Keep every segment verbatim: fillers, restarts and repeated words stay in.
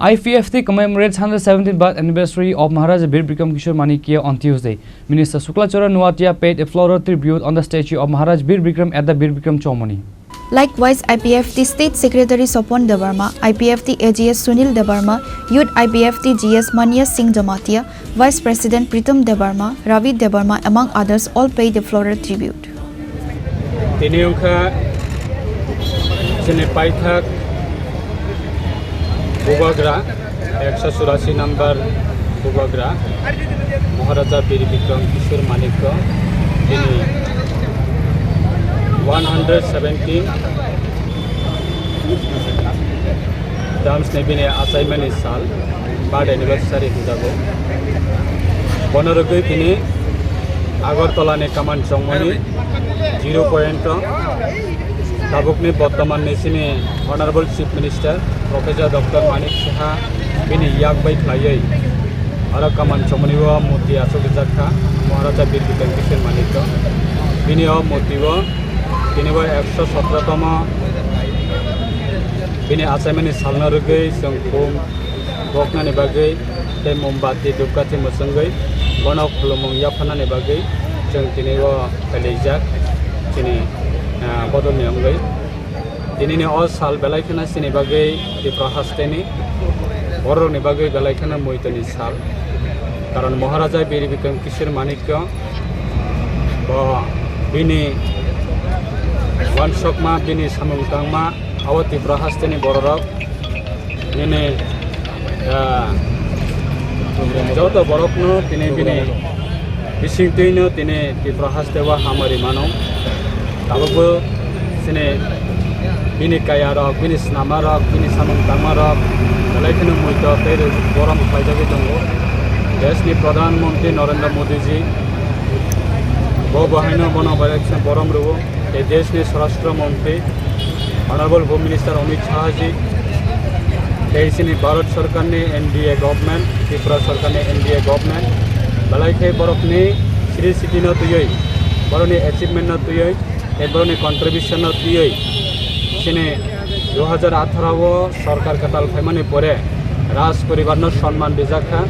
I P F T commemorates hundred seventeenth birth anniversary of Maharaja Bir Bikram Kishore Manikya on Tuesday. Minister Shukla Chara Noatia paid a floral tribute on the statue of Maharaja Bir Bikram at the Bir Bikram Chowmani. Likewise, I P F T State Secretary Sopon Debbarma, I P F T A G S Sunil Debbarma, Youth I P F T G S Manya Singh Jamatia, Vice President Pritam Debbarma, Ravi Debbarma, among others, all paid a floral tribute. Tini wngkha chini paithak bubagra, ekso churasi number bubagra, Maharaja Bir Bikram Kishore Manikya, tini one hundred seventeen Dams ni bini achaimani sal, birth anniversary hwnjago. Bono rwgwi tini Agartala ni kaman chongmani zero point o tabukni bortoman ni chini Honorable Chief Minister Professor Doctor Manik Saha bini yak bai khlaiwi aro kaman chongmani o murti achuk rijak kha Maharaja Bir Bikram Kishore Manikya. Bini o murti o tini bo ekso sotro tomo bini achaimani salno rwgwi chwng khum boknani bagwi tei mombati, dhupkathi mwchwngwi bono khulumung yapharnani bagwi chwng tini o phailaijak chini, ah, bodolni wngwi. Tinini o sal belai kheno chini bagwi Tripura hasteni bororokni bagwi belai kheno muitoni sal. Karon Maharaja Bir Bikram Kishore Manikya bo bini wansokma, bini samung tangma abo Tripura hasteni bororok nini, ah, joto borokno tini bini bisingtwino tini Tripura haste o hamari mano. Tabukbo chini bini kaya rok, bini snama rok, bini samung tangma rok belai kheno muito tei borom khlaijagwi tongo. Deshni Pradhan Mantri Narendra Modi ji bo bahaino bono belai kheno borom rwo. Tei deshni Swarashtra Mantri Honorable Home Minister Amit Shah ji, tei chini Bharat Sarkarni N D A government, Tripura Sarkarni N D A government, belai khe borokni sri siti no twiwi, borokni achievement no twiwi, tei borokni contribution no twiwi, chini dui hajar atharo o sorkar kwtal phaimani pore Raj poribar no sonman rijak kha,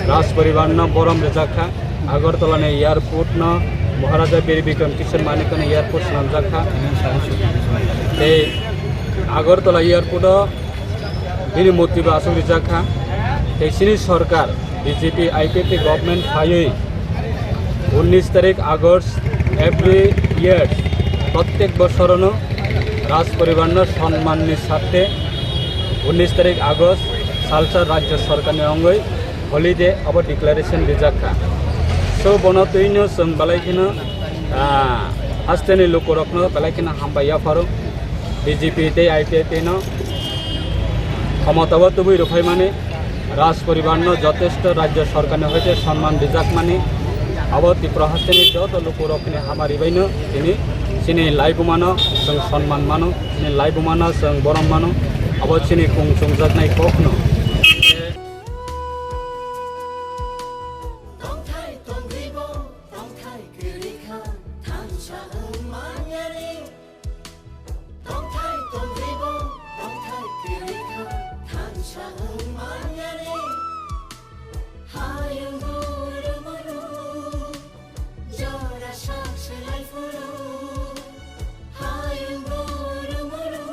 Raj poribar no borom rijak kha. Agartala ni airport no Maharaja Bir Bikram Kishore Manikya ni airport swnamjak kha. Tei Agartala airport o bini murti bo aswk rijak kha. Tei chini sorkar B J P I P F T government phaiwi unnish tarik August every year prottek bosorono Raj poribar no sonman ni sarthe unnish tarik August salsa rajya sorkar ni wngwi holiday abo declaration rijak kha. So bono twino chwng belai kheno, ah, hasteni lukurokno belai kheno hambai yapharo B J P tei I P F T no khomotao tubui rwphaimani Raj poribar no jotesto rajya sorkar ni hoite sonman rijakmani abo Tripura hasteni joto lukurokni hamari baino tini chini laibumano chwng sonman mano, chini laibumano chwng borom mano, abo chini kung chungjaknai kokno. Tongthai tongribo, tongthai kwrwi kha, thansa wng manyani. Tongthai tongribo, tongthai kwrwi kha, thansa wng manyani. Hayung guru muru, jora sak swlai phuru. Hayung guru muru,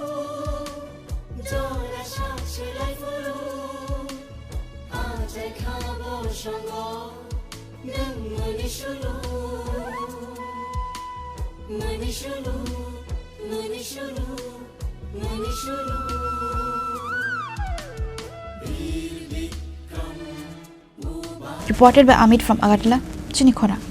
jora sak swlai phuru. Achai kha bo songo, nwng mani sulu, mani sulu, mani sulu, mani sulu. Bir Bikram. Reported by Amit from Agartala, Chini Khorang.